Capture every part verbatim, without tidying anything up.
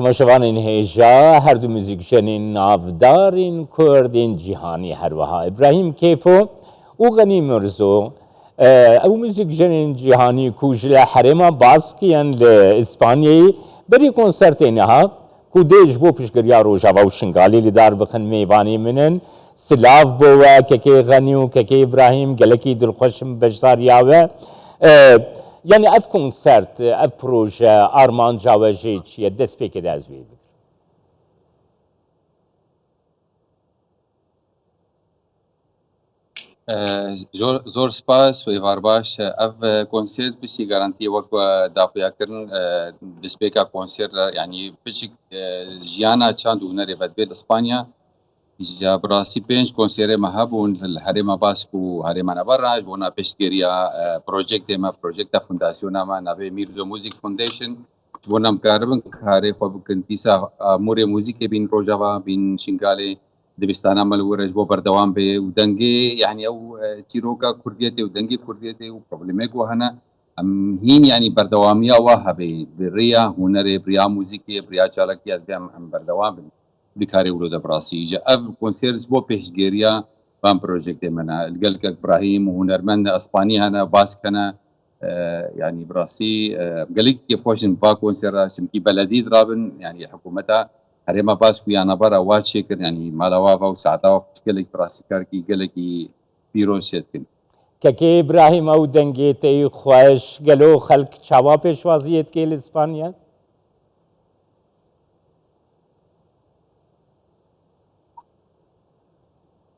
Temaşevanên hêja, her du muzîkjenên navdarên Kurd ên cîhanî, her wiha Îbrahîm Kêfo û Xenî Mirzo, e, ew muzîkjenên cîhanî ku ji li herêma Baskiyan li Îspanyayê berî konsertê niha ku dê ji bo piştgiriya Rojava û Şingalê li dar bixin mêvanê min in. Silav bo we, Kekê Xenî û Kekê Îbrahîm, gelekî dilxweş im beşdariya we. E, yanî ev konsert, ev proje, armanca we jê çi ye? Destpêkê de ez wê bigirim. Eh, zor, zor spas, êvar baş. Ev, eh, konsert piştî garantiyê wek we daxuya kirin, eh, destpêka konsert re, yanî piçik, eh, jiyana çand û hunerê vedibê li Spanya. Îja bi rastî pênc konserê me hebûn li herêma Bask û herêma Navarra, ji bona piştgiriya, eh, projektê me, projekta fundasyona me, navê Mirzo Music Foundation. Ji bona em karibin karê xwe bikin. Dîsa amûrê muzîkê bîn Rojava, bîn Şingalê, dibistana me li wir e ji bo berdewam bê û dengê, yanî ew, e, çîroka Kurdiyetê û dengê Kurdiyetê û problemê ku hene, em hîn, yanî berdewamiya wa hebe, bi rêya hunerê, bi rêya muzîkê, bi rêya çalakiyê, ez em, em berdewam bin di karê wilo de bi rastî. Îca ev konser ji bo pêşgêriya van projektê me ne. Li gel Kek Brahîm û hunermend Espanî hene, Bask hene, e, yanî bi rastî, e, gelek kêfxweş in va konsera, çimkî beledî dirabin, yanî hikûmeta herêma Bask û ya Navara wa çêkir, yanî mala wa va û saeta wa xweş gelek bi rastî karkî gelekî pîroz çêdikin. Kekê Îbrahîm, ew dengê te yî xweş, gelo xelk çawa pêşwaziyê dike li Spanya?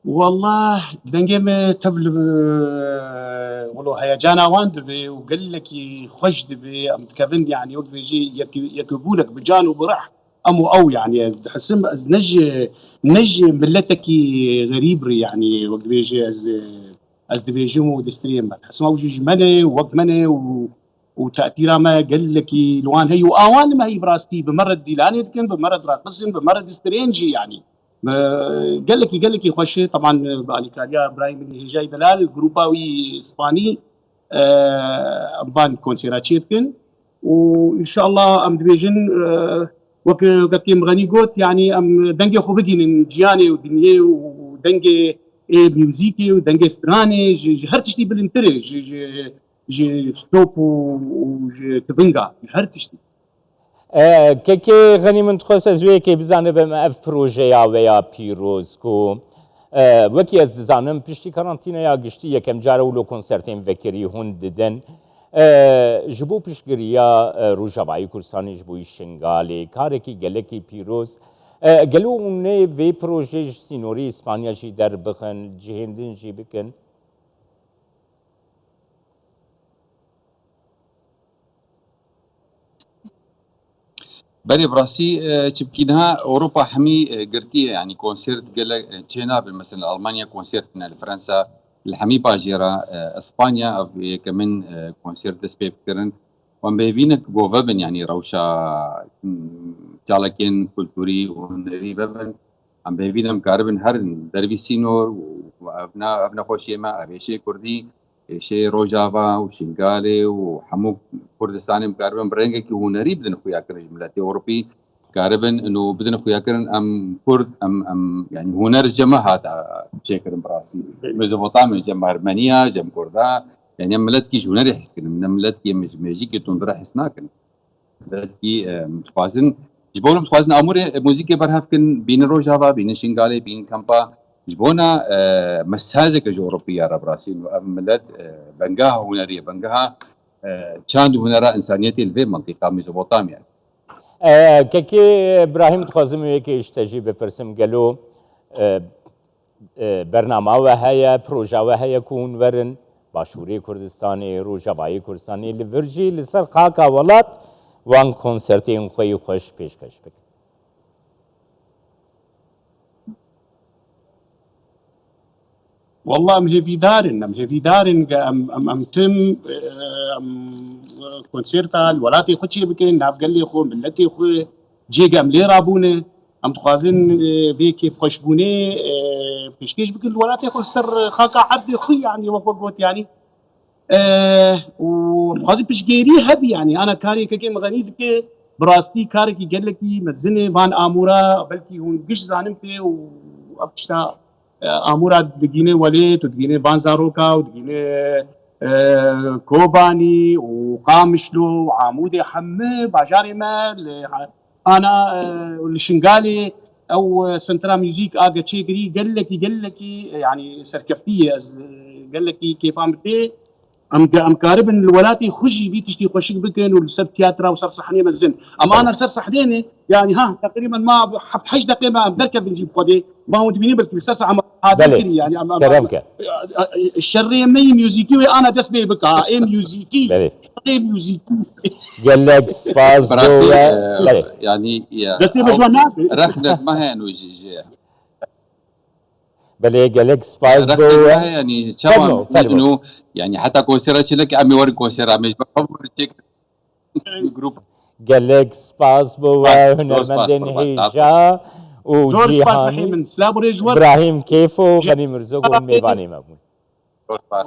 Wallah, dengê me tev li wilo heyecana wan dibe û gelekî xweş dibe. Em dikevin, yanî wek dibêjî yek, yekbûnek bi can û bi reh. Em û ew, yanî ez dihisim, ez ne ji, ne ji miletekî xerîb re, yanî wek dibêjî ez, ez dibêjim û distriyê me. Dihisim ew jî ji me ne, wek me ne û û te'tîra me gelekî li wan heye û awan me heye bi rastî bi me re dîlanê dikin, bi me re direqisin, bi me re distirên jî, yanî. Me gelekî, gelekî xweş e. Teban, e, bi alîkariya birayê min hêjayî delal, grûpa wî Spanî, e, em van konsera çê dikin û înşallah em dibêjin, e, wek, wek Kekê Mixenî got, yanî em dengê xwe bigihînin ciyanê û dinyê û dengê ê muzîkê û dengê stranê ji, ji her tiştî bilindtir e, ji, ji, ji stop û, û ji tivinga, ji her tiştî. E, Kekê Xenî, min dixwest ez wê yekê bizanibim, ev projeya we ya pîroz ku, e, wekî ez dizanim, piştî karantîneya giştî yekem cara wilo konsertên vekirî hûn didin. E, ji bo piştgiriya, e, Rojavayê Kurdistanê, ji bo Şingalê, karekî gelekî pîroz. E, gelo hûn ê vê projeyê ji sînorê Îspanya jî derbixin, cihên din jî bikin? Belê, bi rastî, e, çimkî niha Ewropa hemî, e, girtî ye, yanî konsert gelek, e, çê nabe. Mesela li Almanya konsert tune, li Fransa, li hemî bajêra, e, Espanya ev yekemin, e, konsert dest pê bikirin. Wan bi hêvî ne ku gove bin, yanî rewşa, m, çalakên kulturî û hunerî vebin. Em bi hêvî ne em karibin herin dervî sînor û ev ne, ev nexweşiyê me, ev êşê kurdî, êşê Rojava û Şingalê û hemû Kurdistanê em karibin bi rengekî hunerî bidin xuyakirin ji miletê Ewropî. Karibin û bidin xuyakirin em Kurd, em, em, yanî huner ji cem me hat, a, çêkirin bi rastî. Mezopotamya, cem Ermeniya, cem Kurda, yanî em miletkî ji hunerê hez kirin, ne miletkî em ji mêjîkê tundre hez nakin. Belkî, em, dixwazin, ji bo em dixwazin amûrê muzîkê berhev kin, bînin Rojava, bînin Şingalê, bînin kampa. Ji bona, e, mesajeke ji Ewropiya re bi rastî, ev milet, e, bengeha hunerî ye, bengeha, e, çand û hunera însaniyetê li vê mintîqa Mezopotamya. E, Kekê Îbrahîm, dixwazim wê yekê ji te jî bipirsim, gelo, e, e, bernama we heye, proja we heye ku hûn werin Başûrê Kurdistanê, Rojavayê Kurdistanê, li vir jî li ser xaka welat wan konsertên xwe yî xweş pêşkeş bikin? Wallah em hêvîdar in, em hêvîdar in, em, em, em tim, e, em, konserta li welatê xwe çê bikin, nav gelê xwe, miletê xwe, cihê em lê rabûne. Em dixwazin, e, vê kêfxweşbûnê, e, pêşkêş bikin li welatê xwe, ser xaka erdê xwe, yanî wek we got, yanî. E, û em dixwazin piştgêrî hebî, yanî ana karê Kekê Mixenî dike, Bi rastî karekî gelekî mezin e van amûra, belkî hûn giş zanin pê û ev tişta, e, amûra digîne welêt û digîne van zaroka û digîne, e, Kobanî û Qamişlo û Amûdê hemî bajarê me li ana, e, li Şingalê ew, e, sentra muzîk a Geçêgirî gelekî, gelekî, e, yanî serkeftî ye. Ez, e, gelekî kêfa min tê. Em, em karibin li welatê xwe jî vî tiştî xweşik bikin û li ser tiyatra û ser sahnê mezin. Em ana li ser sahnê ne, yanî ha, teqrîben ma heft heşt deqê me em derkevin jî bi Xwedê. Ma hûn dibînin belkî li ser sahne hate Belê, kirî, yanî em, em, kerem em, ke. şerê me yî muzîkî wê ana dest pê bike, ha, ê muzîkî. Belê. Şerê muzîkî. Gelek spas bo Berasî, we. e, Belê. Yanî, ya, Destê me ji wan nabe. Rexnet me heye nû jî, jî. Belê, gelek spas bo Rexnet me we. heye, yanî, çawa Fermo, fermo. nû, yanî, heta konsera çi neke, em ê werin konsera, me ji ber xwe çêk grup. Gelek spas bo we Spas, zor spas, hunermendên qurban, hêja û Zor spas cîhanî. Mehê min. Silav û rêz ji we. Brahîm Kêfo, Xenî Mirzok û mêvanê me bûn. Zor spas.